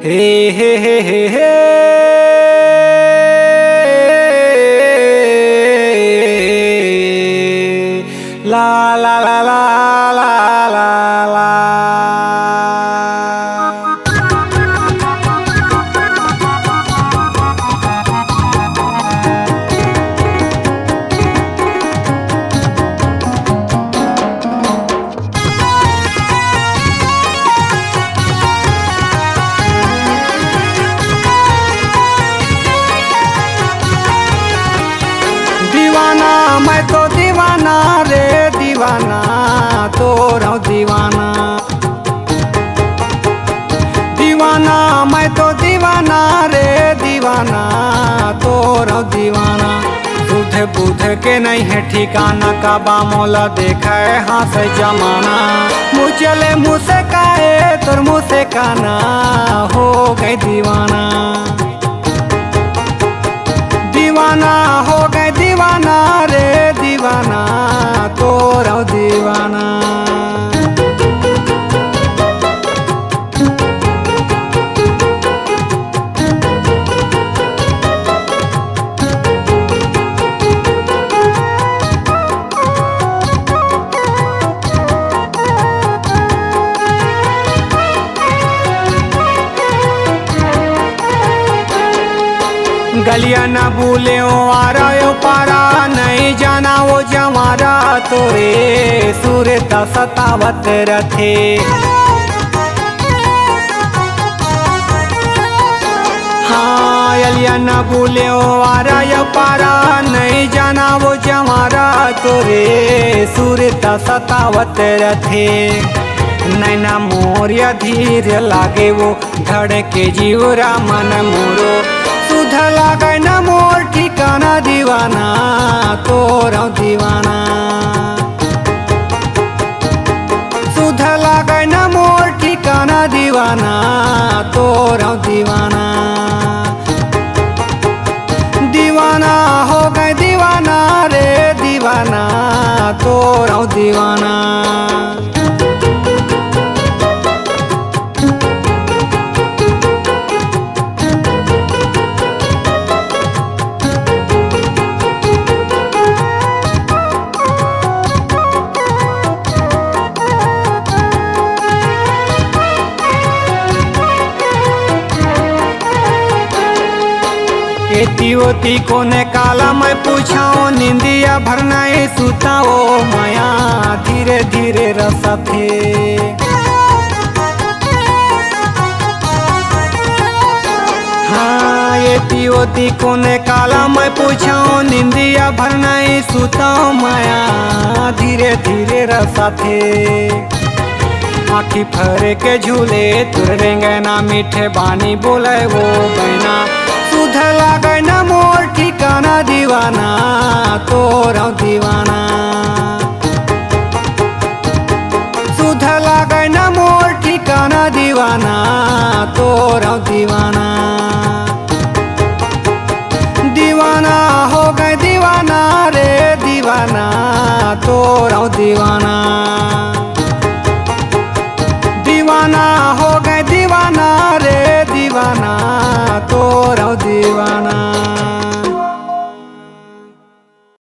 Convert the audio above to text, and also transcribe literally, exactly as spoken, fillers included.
हे, हे, हे, हे, हे। ला, ला, ला, ला, ला, ला। दीवाना, मैं तो दीवाना रे दीवाना, तोरो दीवाना। दीवाना, मैं तो दीवाना रे दीवाना, तोरो दीवाना। सुध बुध के नहीं है ठिकाना, काबा मोला देखे हाथ जमाना। मुँह चले मुस्काए तोर मुस्काना, हो गए दीवाना। दीवाना हो गए दीवाना रे दीवाना, तोरो दीवाना। गलिया न बोले ओ आरा ओ पारा, नहीं जाना वो जवारा, तोरे सुरता सतावत रथे। हाँ, अलिया न बोले ओ आरा ओ पारा, नहीं जाना वो जवारा, तोरे सुरता सतावत रथे। नैना मोर अधीर लागे वो, धड़के जीवरा मन मोरो। सुध लागे न मोर ठिकाना दीवाना, तोरो दीवाना। सुध लागे न मोर ठिकाना दीवाना, तोरो दीवाना। दीवाना हो गए दीवाना रे दीवाना, तोरो दीवाना। एती ओती कोने काला मैं पूछाओ, निंदिया भर नहीं सुताओ, माया धीरे धीरे रसथे। हाँ, एती ओती कोने काला मैं पूछाओ, निंदिया भर नहीं सुताओ, माया धीरे धीरे रसथे। आँखी फरे के झूले तोर रेंगना, मीठे बानी बोले वो बैना। सुध लागे न मोर ठिकाना दीवाना, तोरो दीवाना। सुध लागे न मोर ठिकाना दीवाना, तोरो दीवाना। दीवाना हो गए दीवाना रे दीवाना, तोरो दीवाना। दीवाना हो गए दीवाना रे दीवाना, तोरो दीवाना।